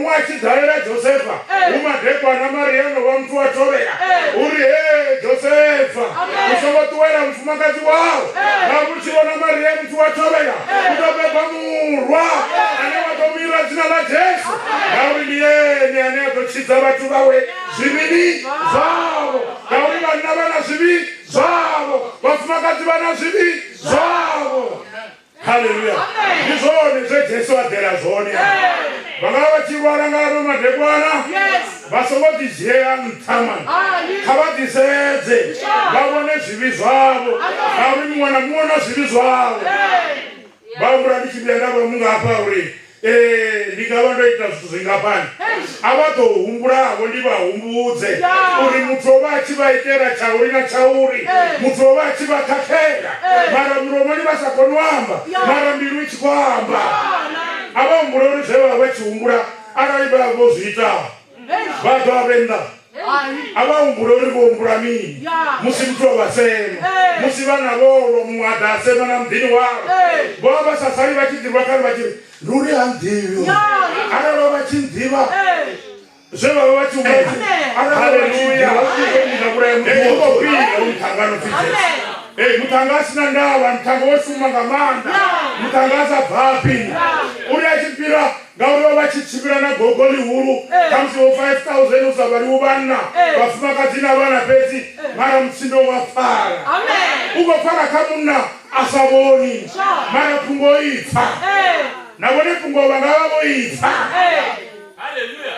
Muruṅwa a tshi dalela Josefa hu madekwana, Maria o no vha muthu wa thovhela, u ri, Hee Josefa, u songo ṱuwela mufumakadzi wau, ngauri u tshi vhona Maria muthu wa thovhela, u ḓo beba murwa ane wa ḓo mu ira dzina ḽa Jesu, ngauri ndi ene ane a ḓo tshidza vhathu vhawe zwivhini zwavho. Ngauri vhanna vha na zwivhi zwavho, vhafumakadzi vha na zwivhi zwavho. Haleluya! Ndi zwone zwe Jesu a ḓela zwone. Vha nga vha vha tshi lwala nga ano madekwana, vha songo ḓidzhiela nṱha mani. Kha vha ḓisedze vha vhone zwivhi zwavho, ngauri muṅwe na muṅwe u na zwivhi zwawe. Vha humbula ndi tshi vhuya nda vha mungafha uri Ee, ndi nga vha ndo ita zwithu zwingafhani? A vha ḓo humbulavho ndi vha humbudze uri muthu o vha a tshi vha itela tshauri na tshauri, muthu o vha a tshi vha khakhela, mara milomoni vha sa koni u amba, mara mbilu i tshi khou amba. A vha humbule uri zwe vha vha tshi humbula arali vha vho zwi ita vha ḓo a vhe nnḓa. A vha humbule uri vho humbula mini musi muthu o vha sema, musi vhana vho lwa muṅwe a ḓa a sema na muḓini wavho. Vho vha vha sa sali vha tshi ḓirwa khani vha tshi ri ndi uri ha nḓivhi arali vha vha tshi nḓivha zwe vha vha vha tshi humbula. Haleluya! Muṱhannga no pfi Jesu. Ee, muṱhannga a si na ndavha, muṱhannga wo shuma nga maanḓa, muṱhannga a sa bvafhi uri a tshi fhira Ngauri vho vha tshi tshimbila na gogo ḽihulu, khamusi vho 5,000 u sa vhaliwi vhanna, vhafumakadzi na vhana fhedzi, mara mutsindo wa pfala. U khou pfala kha munna a sa vhoni, mara phungo o i pfa. Na vhone phungo vha nga vha vho i pfa.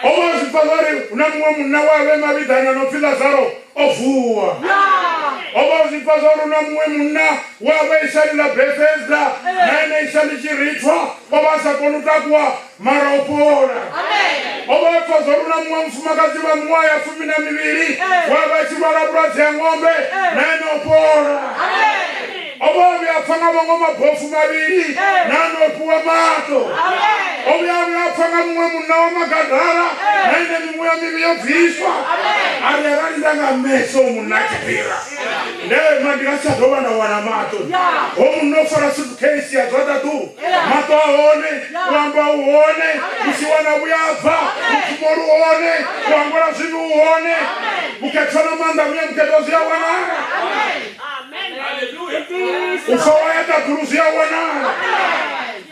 O vha o zwi pfa zwa uri hu na muṅwe munna we a vha e mavhiḓani a no pfi Lazaro o vuwa. O vha o zwi pfa zwa uri hu na muṅwe munna we a vha e ishani ḽa Bethesda, na ene isha ḽi tshi rithwa o vha a sa koni u takuwa mara o fhola. O vha o pfa zwa uri hu na muṅwe mufumakadzi lwa miṅwaha ya 12 we a vha a tshi lwala vhulwadze ha ṅombe, na ene o fhola. O vha o vhuya a pfa nga maṅwe mabofu mavhili na ane o fhiwa maṱo. O vhuya a vhuya a pfa nga muṅwe munna wa Magadara na ene mimuya mivhi yo bviswa. A ri arali nda nga meso munna a tshi fhira ndema ndi nga si tsha dovha nda wana maṱo. Ho munna o fara suitcase ya zwa ṱaḓulu, maṱo a hone, u amba u hone, vhusiwana vhu ya bva, lupfumo lu hone, u hangwela zwivhi hu hone, vhukhethwa na maanḓa a muya mukhethwa zwi a wanala. U fa wa ya ṱaḓulu zwi a wanala,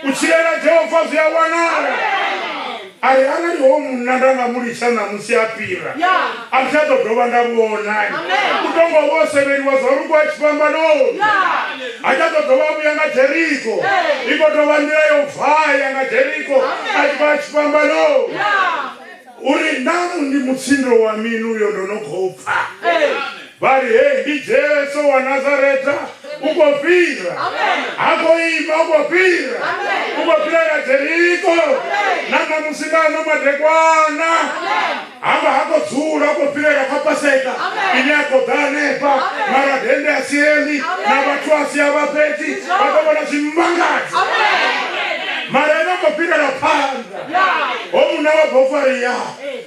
u tshilela Jehova zwi a wanala. A ri arali ho munna nda nga mu litsha ṋamusi a fhira, a thi tsha ḓo dovha nda vhona. U tou nga vho sevheliwa zwa uri u khou ya tshifhambanoni, ha tsha ḓo dovha a vhuya nga Jeriko. I khou tou vha nḓila yo bvaya nga Jeriko a tshi khou ya tshifhambanoni. Uri naa ndi mutsindo wa mini uyo ndo no khou pfa? Vha ri, Hei, ndi Jesu wa Nazareta, u khou fhira. Ha khou ima, u khou fhira. U khou fhirela Jeriko. Na ṋamusi nga ano madekwana, hanga ha khou dzula, u khou fhirela kha Paseka ine ya khou ḓa hanefha. Mara dennde a si heḽi, na vhathu a si avha fhedzi, vha ḓo vhona zwimangadzo. Mara ene u khou fhirela phanḓa. Ho munna wa bofu a ri, Ya,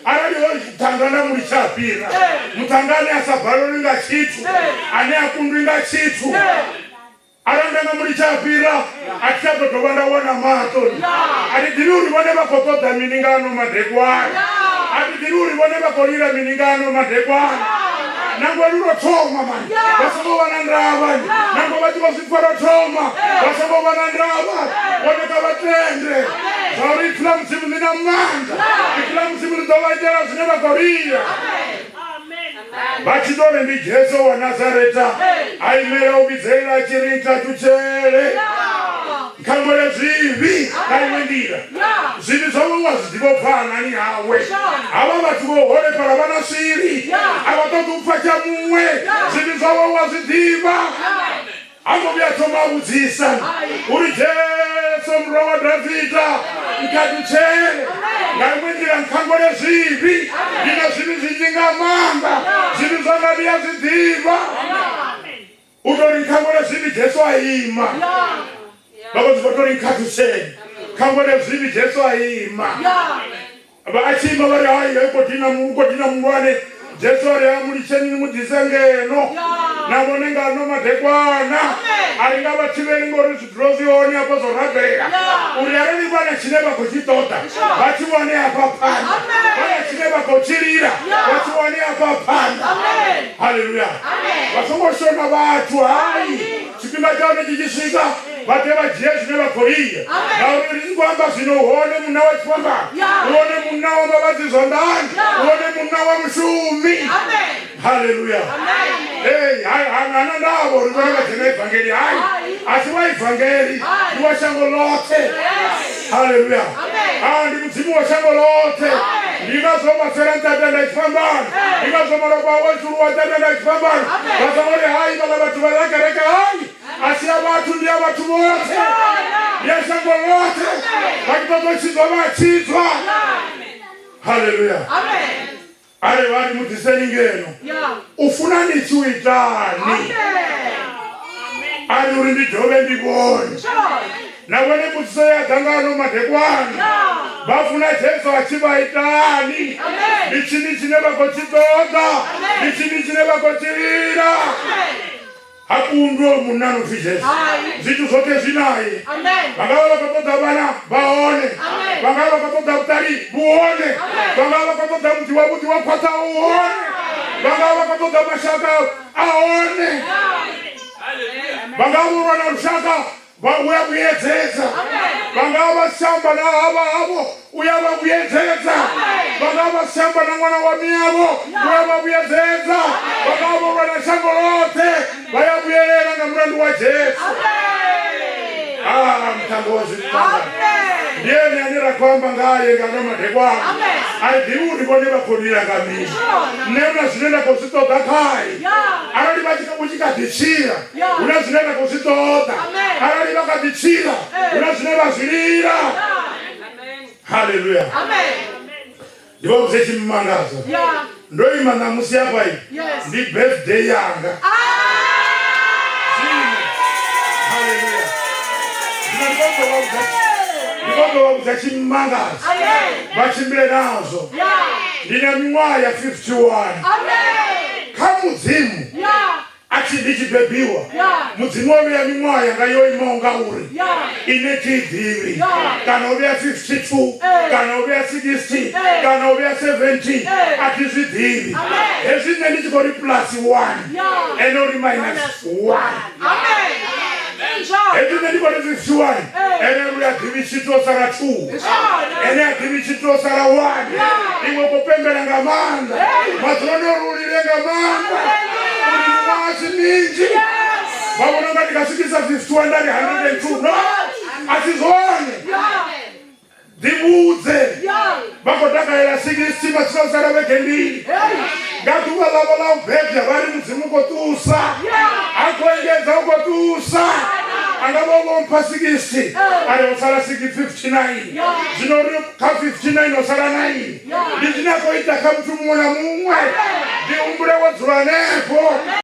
arali ho muṱhannga nda mu litsha a fhira, muṱhannga ane a sa balelwi nga tshithu, ane a kundwi nga tshithu, arali nda nga mu litsha a fhira, a thi tsha ḓo dovha nda wana maṱo. A thi ḓivhi uri vhone vha khou ṱoḓa mini nga ano madekwana. A thi ḓivhi uri vhone vha khou lila mini nga ano madekwana. Nangwe lu lwo thoma mani, vha songo vha na ndavha. Nangwe vha tshi khou zwi pfa lwo thoma, vha songo vha na ndavha. Vhone kha vha tende zwauri ipfi ḽa Mudzimu ḽi na maanḓa. Ipfi ḽa Mudzimu ḽi ḓo vha itela zwine vha khou lila. Vha tshi tou ri ndi Jesu wa Nazareta, a imela u vhidzelela a tshi ri, Nkhathutshele, nkhangwele zwivhi. Nga iṅwe nḓila, zwivhi zwawe u a zwi ḓivha u bva hanani hawe. Havha vhathu vho holefhala vha na swili, a vha ṱoḓi u pfa tsha muṅwe. Zwivhi zwawe u a zwi ḓivha. A ngo vhuya a thoma a vhudzisa uri Jesu murwa wa Davida nkhathutshele nga iṅwe nḓila nkhangwele zwivhi ndi na zwivhi zwinzhi nga maanḓa zwivhi zwanga ndi a zwi ḓivha u tou ri nkhangwele zwivhi Jesu a ima vha vho zwi tou ri nkhathutshele khangwele zwivhi Jesu a ima Vha a tshi ima vha ri, Hai, hai, u khou dina, u khou dina muhulwane. Jesu a ri, Ha, mu litsheni ni mu ḓise ngeno. Na vhone nga ano madekwana a ri nga vha thivheli ngori zwidulo zwi hone hafha zwo rabela uri arali vha na tshine vha khou tshi ṱoḓa vha tshi wane hafha phanḓa, vha na tshine vha khou tshi lila vha tshi wane hafha phanḓa. Haleluya! Vha songo shona vhathu, hai tshifhinga tsha hone tshi tshi swika vha ḓe vha dzhie zwine vha khou lila, ngauri ri tshi khou amba zwino u hone munna wa tshifhambano, u hone munna wa mavhadzi zwanḓani, u hone munna wa mushumi. Haleluya! Hey, hai hana ndavha uri vhone vha dzhena ivangeli, hai a si wa ivangeli, ndi wa shango ḽoṱhe. Haleluya! Ah, ndi mudzimu wa shango ḽoṱhe. Ndi ngazwo vha fela nṱha nda tshifhambano, ndi ngazwo malofha awe a shuluwa nṱha nda tshifhambano. Vha songo ri hai vhaḽa vhathu vha ḽa kereke, hai a si ya vhathu, ndi ya vhathu vhoṱhe, ndi ya shango ḽoṱhe. Vha tshi ṱoḓa u tshidzwa vha a tshidzwa. Haleluya! A ri vha ri mu ḓiseni ngeno. U funa ni tshi u itani? A ri uri ndi dovhe ndi vhone. Na vhone mbudziso ya ḓa nga ano madekwana. Vha funa Jesu a tshi vha itani? Ndi tshini tshine vha khou tshi ṱoḓa? Ndi tshini tshine vha khou tshi lila? Ha kundwi hoyu munna a no pfi Jesu. Zwithu zwoṱhe zwi nae. Vha nga vha vha khou ṱoḓa vhana, vha hone. Vha nga vha vha khou ṱoḓa vhuṱali, vhu hone. Vha nga vha vha khou ṱoḓa muḓi wavhuḓi wa khwaṱhaho, u hone. Vha nga vha vha khou ṱoḓa mashaka, a hone. Vha nga vha vho lwa na lushaka, vha u ya vhuyedzedza vha nga vha si amba na havha havho u ya vha vhuyedzedza vha nga vha si amba na ṅwana wa miyavho u ya vha vhuyedzedza vha nga vho lwa na shango ḽoṱhe vha ya vhuyelela nga mulandu wa Jesu. Ah, muṱhannga wa zwiṱanga ndi ene ane ra khou amba ngaye nga ano madekwana. A ri ḓivhi uri vhone vha khou lila nga mini. Nṋe hu na zwine nda khou zwi ṱoḓa khae. Arali vha tshi u tshi kha ḓi tshila hu na zwine nda khou zwi ṱoḓa. Arali vha kha ḓi tshila hu na zwine vha zwi lila. Haleluya! Ndi vha vhudze tshimangadzo. Ndo ima ṋamusi hafha, ndi birthday yanga. Zwino, haleluya, zwino ndi khou vha vhudza, ndi khou vha vhudza tshimangadzo vha tshimbile nazwo. Ndi na miṅwaha ya 51 kha Mudzimu. A thi ndi tshi bebiwa, Mudzimu o vhea miṅwaha yanga yo imaho nga uri ine thi i ḓivhi, kana o vhea 52, kana o vhea 60, kana o vhea 70, a thi zwi ḓivhi. Hezwi nṋe ndi tshi khou ri plus one, ene uri minus one. Hezwi nṋe ndi khou ri 51, ene uri a ḓivhi tshithu o sala 2, ene a ḓivhi tshithu o sala 1. Iwe khou pembela nga maanḓa, madzuloni uri u lile nga maanḓa uri miṅwaha si minzhi. Vha vhona unga ndi nga swikisa 51 nda ri 102. No, a si zwone. Ḓivhudze vha khou takalela 60 matsina u sala vhege mbili nga ḓuvha ḽavho ḽa u bebya, vha ri Mudzimu khou ṱusa, a khou engedza, u khou ṱusa. A nga vha vho mpha 60, a ri ho sala 59, zwino uri kha 59 ho sala 9. Ndi zwine a khou ita kha muthu muṅwe na muṅwe. Ndi humbule wo dzula hanefho.